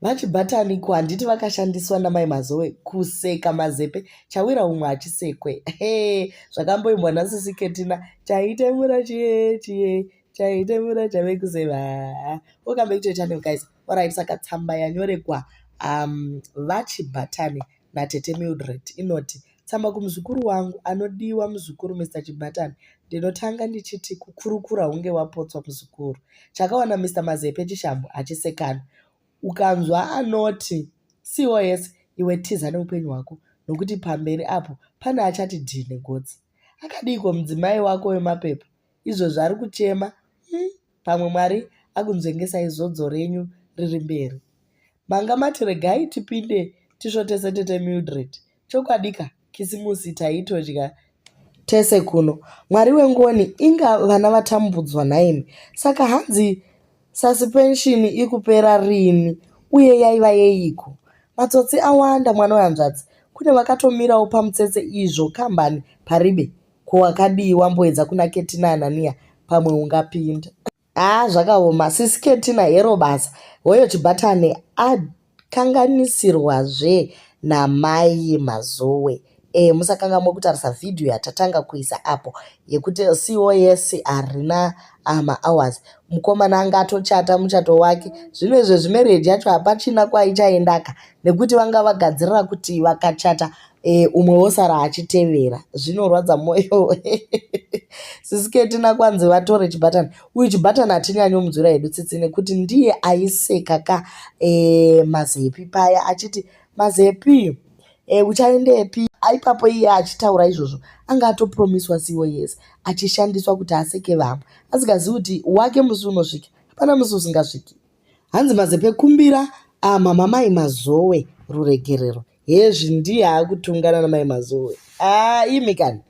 VaChibhatani ko handiti vakashandiswa namai Mazowe kuseka mazepe chawira umwe hachisekwe hee zvakamboimbwa nasisi Ketina chaitemura chiye chiye chaitemura chave kuseva welcome back to your channel guys alright saka tsamba yanyoregwa um, VaChibhatani natete Mildred inoti tsamba kumuzukuru wangu anodiwa muzukuru Mr Chibhatani ndinotanga ndichiti kukurukura hunge wapotswa muzukuru chakawana Mr Mazepe chishambo achisekana Ukanzwa anoti COS iwe tiza neupenyu hwako nokuti pamberi apo pane achati dhii negotsi. Akadiiko mudzimai wako wemapepa izvozvi ari kuchema umm pamwe Mwari akunzvengesai zodzo renyu riri mberi. Manga mati regai tipinde tisvotese tete Mildred Chokwadika kisimusi taitodya tese kuno. Mwari wengoni inga vana vatambudzwa nhaimi. Saka hanzi suspension ikupera rini uye yaiva yeiko? Matsotsi awanda mwana wehanzvadzi. Kune vakatomirawo pamutsetse izvo kambani paribe. Ko wakadii wamboedza kuna Ketina Anania pamwe ungapinda. Haa zvakaoma sisi Ketina hero basa hoyo Chibhatane akanganisirwazve namai Mazowe e musakangamwe kutarisa video yatatanga kuisa apo yekuti COS harina ah, mahours mukomana anga atochata muchato wake zvino izvezvi marriage yacho hapachina kwaichaendaka nekuti vanga vagadzirira kuti vakachata e, umwe wosara achitevera zvinorwadza moyo sisiketina kwanzi vatore chibhatani uyu chibhatani hatinyanyomunzwira hedu tsitsi nekuti ndiye aiseka ka e, mazepi paya achiti mazepi e, uchaendepi aipapo iye achitaura izvozvo anga atopromiswa cos achishandiswa kuti aseke vamwe asingazivi kuti wake musi unosvika hapana musi usingasviki hanzi mazepe kumbira ah, mama mai mazowe ruregerero Hezvi ndiye akutungana namai Mazowe. Ah, imi kani.